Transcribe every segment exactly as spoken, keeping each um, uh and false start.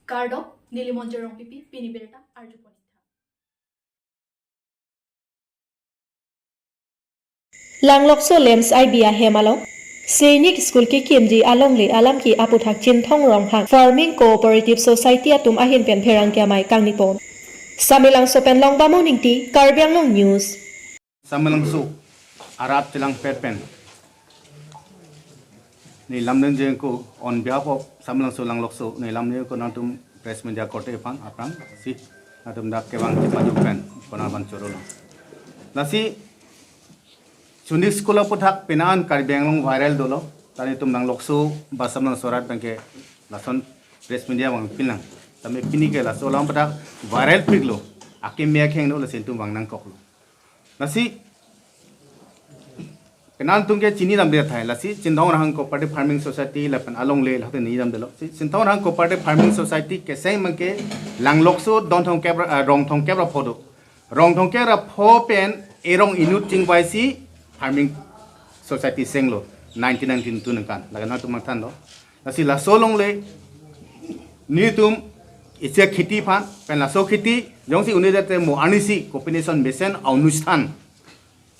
Kardom, neli Monjir Rongpipi, pini birta arjupon-ik tha. Langlokso LAMPS I B ahem along Sainik School kekimji alongle alam ke aputhak Chinthong Ronghang Farming Cooperative Society atum ahin pen pherangke amei kangni pon. Samelangso pen Longbam Ingti, Karbi Anglong News. Samelangso arat chelang pet pen neli lamdeng jengko, on behalf of Samelangso Langlokso, neli lamdeng jengko nangtum press media korte aphan aphrangsi nangtum dak kevang chepajok pen konat aphan chorolo. Lasi Sainik School aputhak penang Karbi Anglong viral dolo. Ta nelitum Langlokso ba Samelangso arat abangke lason press media vangpinlang. Tame pini ke laso alam aputhak viral piklo. Akeme akheng dolo, lasi nelitum vang nangkoklo. Lasi penang nangtum ke chinidamde tahai, lasi Chinthong Ronghang Cooperative Farming Society lapen alongle lahai chinidamdelo. Si Chinthong Ronghang Cooperative Farming Society keseng abangke Langlokso don thomkep ra, ah, rong thomkep ra pho do. Rong thomkep ra pho pen erong inut chingvaisi farming society senglo nineteen ninety-two ningkan. Lake nangtum mangthan do. Lasi laso alongle nelitum isi akheti aphan pen laso akheti jongsi unidate mo arnisi kopine ason mesen anusthan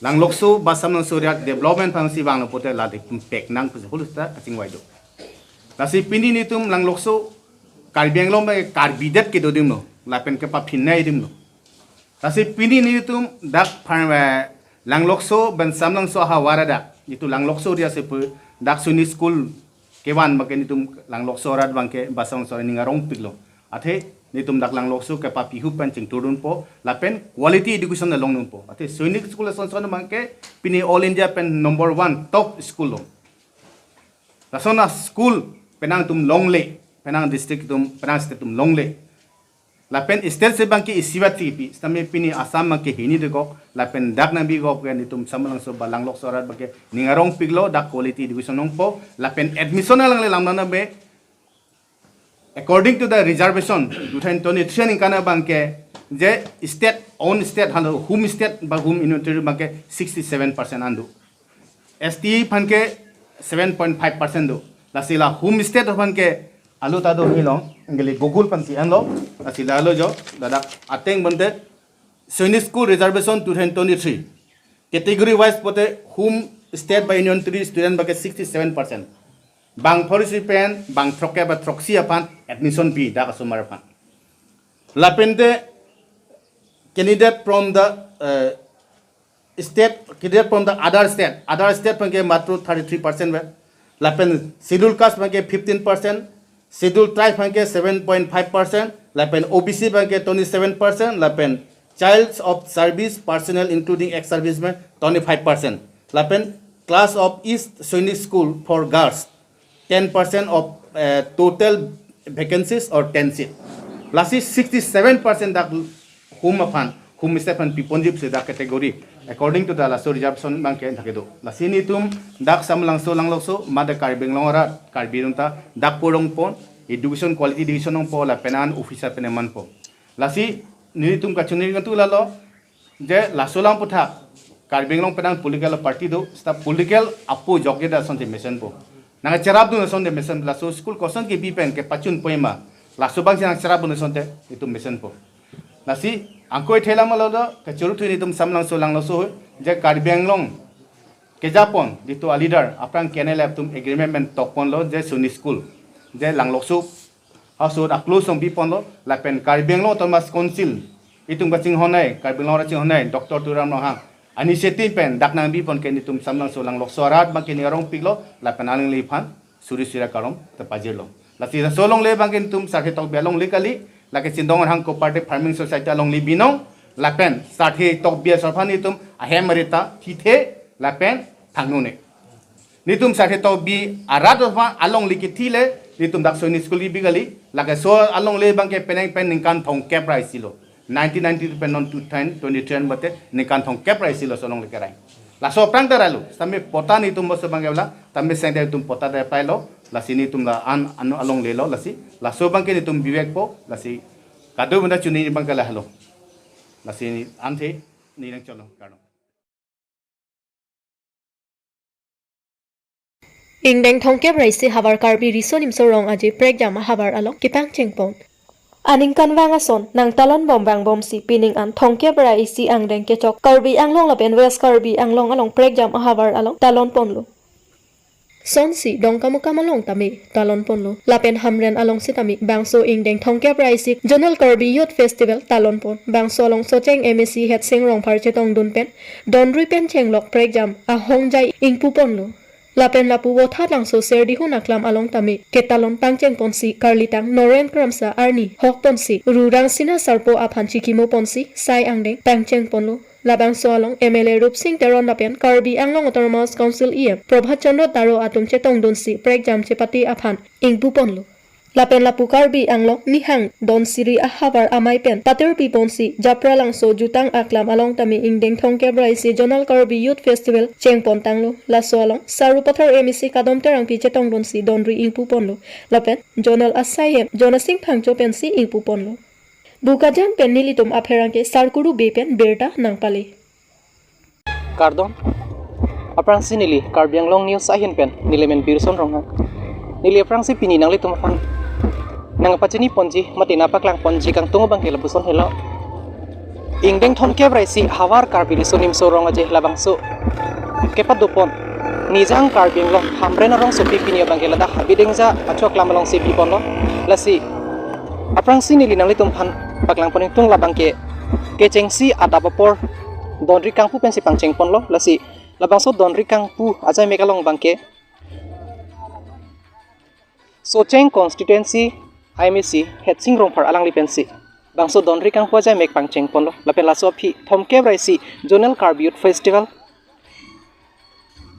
Langlokso ba Samelangso area development aphansi vanglo pulote lade impact nang pusi huluta kachingvai do. Lasi pini nelitum Langlokso Karbi Anglong abangke Karbi det kedo adim lo, lapen kepaphinnei adim lo. Lasi pini nelitum dak phan, eh, Langlokso pen Samelangso ahavar adak, nelitum Langlokso area si pu dak Sainik School kevan abangke nelitum Langlokso arat abangke ba Samelangso arat ning arong piklo. Athe nelitum dak Langlokso kepapihup pen chingturdunpo lapen quality education along nungpo. Athe Sainik School ason son abangke pini All India pen number one top school lo. Lason aschool penang nelitum longle, penang district atum, penang state atum longle. Lapen state si abangke isivet si kipi, sitame pini Assam abangke hini dekok, lapen dak nangbi kok ke nelitum Samelangso ba Langlokso arat abangke ning arong piklo dak quality education nungpo, lapen admission alongle lamdana be, according to the reservation two thousand twenty-three ningkan abangke je state, own state halo, home state ba home unitary abangke sixty-seven percent an do. S T aphan ke seven point five percent do. Lasi la home state aphan ke alo ta do hilong, neli Google pensi enlo, lasi lalo jo, ladak ateng bonte Sainik School Reservation two thousand twenty-three. Category wise pulote home state ba unitary student abangke sixty-seven percent. Bang throksi pen bang throkkep ba throksi aphan admission pi dak asomar aphan. Lapente candidate from the, uh, state, candidate from the other state. Other state abangke matro thirty-three percent ve. Lapen Scheduled Caste abangke fifteen percent, Scheduled Tribe abangke seven point five percent, lapen O B C abangke twenty-seven percent, lapen Child of Service Personnel including ex-servicemen twenty-five percent. Lapen Class of East Sainik School for Girls, ten percent of, eh, total vacancies or ten seat. Lasi sixty-seven percent dak home aphan, home state aphan piponji pusi dak category according to the laso reservation abangke thakdo. Lasi nelitum dak Samelangso Langlokso mate Karbi Anglong arat, Karbi arat ta dak porong pon, education quality education nungpo lapen an officer pen emanpo. Lasi nelitum kachini ngantu lalo, je laso alam aputhak Karbi Anglong penang political party do, seta political apo jokje da asonte mesenpo. Nangcherapdun asonte mesen, laso school koson kebi pen kepachun poima, laso abangsi nangcherapdun asonte itum mesenpo. Lasi angkoi thela malo do, kechuru thu nelitum Samelangso Langlokso hui, je Karbi Anglong kejapon, jitu a leader, aphrang K N L F atum agreement pen tokponlo, je Sainik School, je Langlokso household a close song biponlo, lapen Karbi Anglong Autonomous Council, itum kachinghonnei, Karbi Anglong arat chinghonnei, Doctor Tuliram Ronghang initiative pen dak nangbipon ke nelitum Samelangso Langlokso arat abangke ning arongpiklo, lapen alangliphan suri suri akarom ta pajirlo. Lasi laso alongle abangke nelitum sarthe tokbi alongle kali, lake Chinthong Ronghang Cooperative Farming Society alongle binong, lapen sarthe tokbi asor aphan nelitum ahem arita thithe, lapen thangnone. Nelitum sarthe tokbi arat aphan alongle kethile, nelitum dak Sainik School kebi kali, lake laso alongle abangke penang pen ningkan thomkep ra isi lo. Nineteen ninety pen non two thousand twenty-three mate ningkan thomkep ra isi lo laso alongle kerai. Laso aphrang ta railo, sitame patta nelitum bangso abangke la, tame seng nelitum patta ta pailo, lasi nelitum la an, an alongle lo, lasi laso abangke nelitum bivekpo, lasi kadokave ta chini abangke lahelo. Lasi anthe neli nangcholo, kardom. Ingdeng thomkep ra isi havar Karbi Riso Nimso Rong Aje prekjam ahavar along kepangcheng pon. Aningkanvang ason nangtalon bom vangbomsi pining an thomkep ra isi angdeng kechok Karbi Anglong lapen West Karbi Anglong along prekjam ahavar along talon ponlo. Sonsi Dongkamukam along tame talon ponlo. Lapen Hamren along sitame bangso ingdeng thomkep ra isi Zonal Karbi Youth Festival talon pon. Bangso along Socheng M A C Headsing Rongphar chetongdun pen donrui pen chenglok prekjam ahongjai ingpu ponlo. Lapen lapu Vothatlangso Serdihun aklam along tame ketalon pangcheng ponsi karlitang Noren Kramsa arni hok ponsi Rurang Sina Sarpo aphan chikimo ponsi sai angdeng pangcheng ponlo. Labangso along M L A Rupsing Teron lapen Karbi Anglong Autonomous Council E M Prabhat Chandra Taro atum chetongdunsi prekjam chepate aphan ingpu ponlo. Lapen lapu Karbi Anglong nihang donsiri ahavar amai pen patirpi ponsi Japralangso jutang aklam along tame ingdeng thomkep ra isi Zonal Karbi Youth Festival chengpon tanglo. Laso along Sarupathar M A C Kadom Terangpi chetongdunsi donrui ingpu ponlo. Lapen Zonal asai hem Jonasing Phangcho pensi ingpu ponlo. Bokajan pen nelitum apherangke Sarkuru Bey pen birta nangpale. Kardom. Aphrangsi neli Karbi Anglong News ahin pen neli men Birson Ronghang. Neli aphrangsi pini nanglitum aphan nangpachini ponji mate nangpaklang ponji kangtung abangke lapuson helo. Ingdeng thomkep ra isi Havar Karbi Riso Nimso Rong Aje labangso kepado pon Nijang Karbi Anglong Hamren arongsopi pini abangke ladak Habidengja achok lam alongsi biponlo. Lasi aphrangsi neli nanglitum aphan paklang pon ingtung labangke kechengsi adap apor donri kangpu pensi pangcheng ponlo. Lasi labangso donri kangpu ajai mek along abangke Socheng Constituency M A C Headsing Rongphar alangli pensi bangso donri kangpu ajai mek pangcheng ponlo. Lapen laso aphi thomkep ra isi Zonal Karbi Youth Festival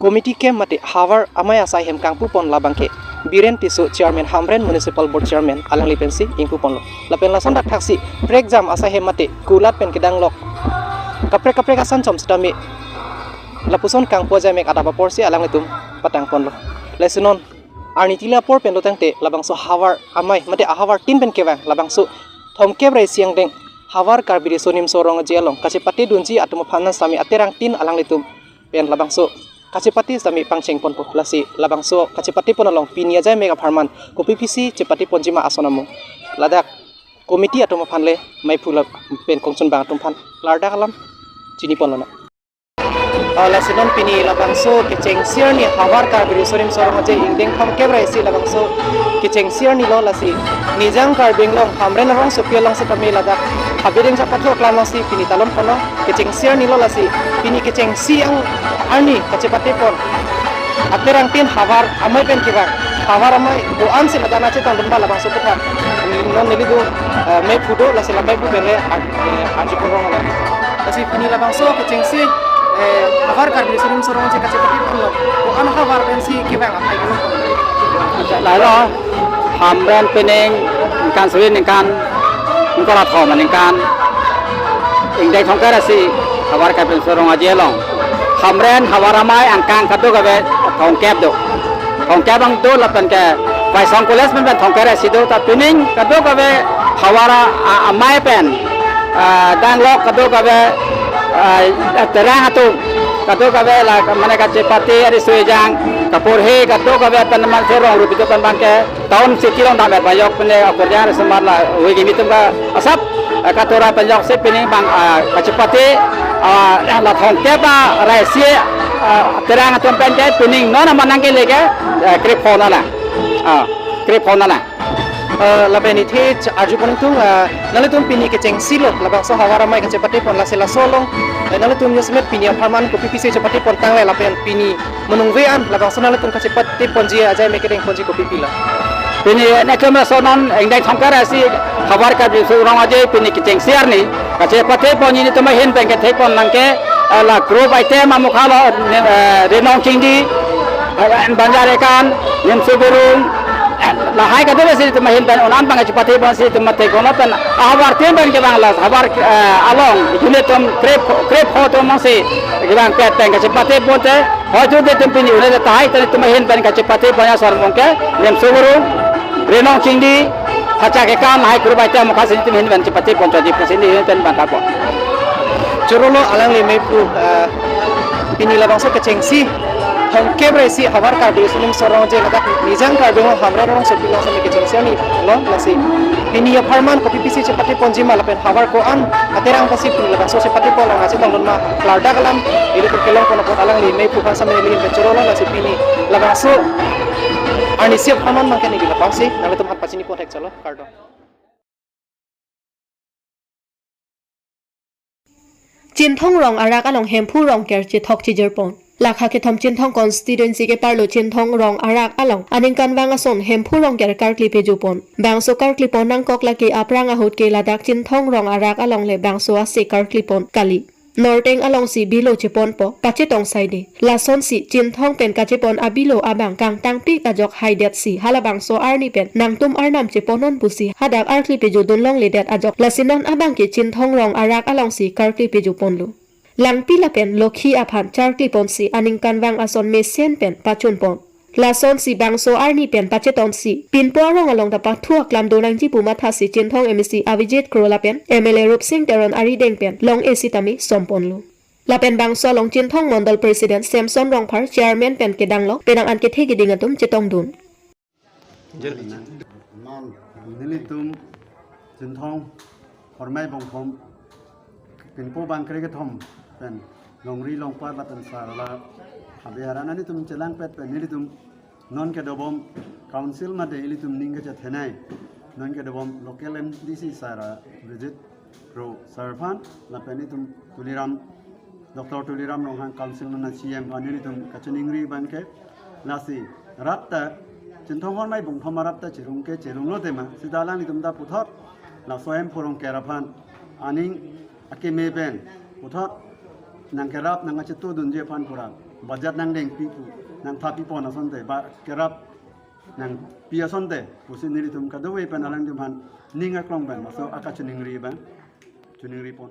Committee kem mate Havar Amei asai hem kangpu pon labangke Biren Tisso Chairman, Hamren Municipal Board Chairman alangli pensi ingpu ponlo. Lapen lason thakthaksi prekjam asai hem mate kulat pen kedanglok kaprek kaprek asan chom sitame lapuson kangpu ajai mek adap aporsi alanglitum patang ponlo. Lasi non arni tila apor pen lo tangte labangso Havar Amei mate ahavar tin pen kevang labangso thomkep ra isi angdeng Havar Karbi Riso Nimso Rong Aje along kachepate dunji atum aphan sitame aterang tin alanglitum pen labangso kachepate sitame pangcheng ponpo. Lasi labangso kachepate pon along pini ajai mek apharman kopipisi chepate ponji ma ason amo ladak committee atum aphan le maiphu la pen kongchun bang atum aphan lardak alam chini ponlonang. Ah, lasi non pini labangso kechengsi arni Havar Karbi Riso Nimso Rong Aje ingdeng thomkep ra isi labangso kechengsi arni lo. Lasi Nijang Karbi Anglong Hamren arongsopi along sitame ladak Habidengja achok lam alongsi pini talon ponlo. Kechengsi arni lo lasi pini kechengsi ang arni kachepate pon aterang tin Havar Amei pen kevang Havar Amei ko-ansi ladak nangchetongdun ma labangso aputhak non neli do, eh, maiphu do, lasi la maiphu pen le ar-, eh, arju pon rong lo. Lasi pini labangso kechengsi, eh, Havar Karbi Riso Nimso Rong Aje kachepate ponlo. Ko-an havar pensi kevang aphai kevang. Lahelo Hamren pining ningkan suri ningkan ingkoi ra thom aningkan ingdeng thomkep ra isi Havar Karbi Riso Rong Aje along Hamren Havar Amei angkang kadokave thomkep do. Thomkep abang do lapen ke Baisong College pen pen thomkep ra isi do, ta pining kadokave Havar a-, a-, Amei pen, ah, danglok kadokave, ah, terang atum kadokave la mane kachepate ari sujang kaporhe kadokave pen man sorong rupi do pen abangke town city along dam-et pajok pen akorjang semat la wegi mitum ka asap, eh, katora pajok si pining abang, ah, kachepate, ah, la thomkep ra isi, ah, terang atum pen ke pining non aman nangkele ke, eh, krip hona la. Ah, krip hona la. Eh, lapen ithe ch-, arju pon ingtung, eh, nanglitum pini kechengsi lo labangso Havar Amei kachepate pon, lasi laso along, eh, nanglitum jasemet pini apharman kopipisi chepate pon tanglo lapen pini manungve an labangso nanglitum kachepate ponji ajai mek kedeng ponji kopi pilo? Pini netum laso non ingdeng thomkep ra isi Havar Karbi Riso Rong Aje pini kechengsi arni kachepate ponji netum ahin pen kethek pon nangke, eh, la group item amukha lo, ne, eh, Rinong Chingdi, eh, Banjar Ekan, Nimso Gurung, eh, lahai kadokave si netum ahin pen un-an abang kachepate ponsi netum mate kono pen ahavar tin pen kevang la havar, eh, along unit atum krip, krip ho atum si kevang pet pen kachepate ponte. Hoitu netum pini unit tahai ta netum ahin pen kachepate pon asor abangke Nimso Gurung, Rinong Chingdi, Hachak Ekan, lahai group item amukha si netum ahin pen chepate pon chodi pusi netum ahin pen bang kapon. Choro lo alangli maiphu, eh, pini labangso kechengsi Kebra isi havar Karbi Sulung Sorong je ladak Nijang Karbi Anglong Hamren Rongsopi along sami kechengsi arni lo lasi. Pini apharman kopi pisi chepate ponji ma lapen havar ko-an aterang pasi pini labangso chepate pon lang nangchetongdun ma klardak alam ilitum kelong pon apot alangli mei puphan sami neli pechoro lo lasi pini labangso arnisi apharman mangke neli labangsi nanglitum aphan pachini pon thek chalo kardom. Chinthong rong arak along Hemphu Rongker chethok chijirpon. Lakha kethom Chinthong constituency keparlo Chinthong rong arak along aningkanvang ason Hemphu Rongker karkli pejupon. Bangso karklipon nangkok lake aphrang ahut ke ladak Chinthong rong arak along le bangso ase karklipon kali. Norteng alongsi bilo cheponpo, pachetong saide. Lasonsi Chinthong pen kachepon abilo abang kangtangpik ajok haidetsi halabangso arni pen nangtum arnam cheponnon pusi hadak arkli pejudun longledet ajok lasi non abangke Chinthong rong arak alongsi karkli pejuponlo. Langpi lapen lokhi aphan charkliponsi aningkanvang ason mesen pen pachunpon. Lasonsi bangso arni pen pachetongsi pinpo arong along ta pathu aklam donangji pu mathasi Chinthong M A C Avijit Kro lapen M L A Rupsing Teron arideng pen long-e sitame somponlo. Lapen bangso along Chinthong Mondol President Samson Rongphar, Chairman pen kedang lo, penang an kethe keding atum chetongdun. Non nelitum Chinthong Hormai Bongphom pinpo bang krekethom pen longri longpat lapen sarla habe aran nelitum chelangpet pen nelitum non kedobom council mate ilitum ning kachethenei non kedobom local M D C sir Avijit Kro sir aphan lapen itum Tuliram, Doctor Tuliram Ronghang council non C M aphan nelitum kachiningri abangke lasi rat ta Chinthong Hormai Bongphom arat ta chirung ke chirung lo tema sita alanglitum ta puthot laso Hemphu Rongker aphan aning akeme pen puthot nangkerap nangkachetongdunji aphan pura budget nangdengpi pu nangthapipon asonte ba kerap nangpi asonte pusi nelitum kadokave pen alanglitum aphan ning aklong pen laso akachiningri abang chiningripon.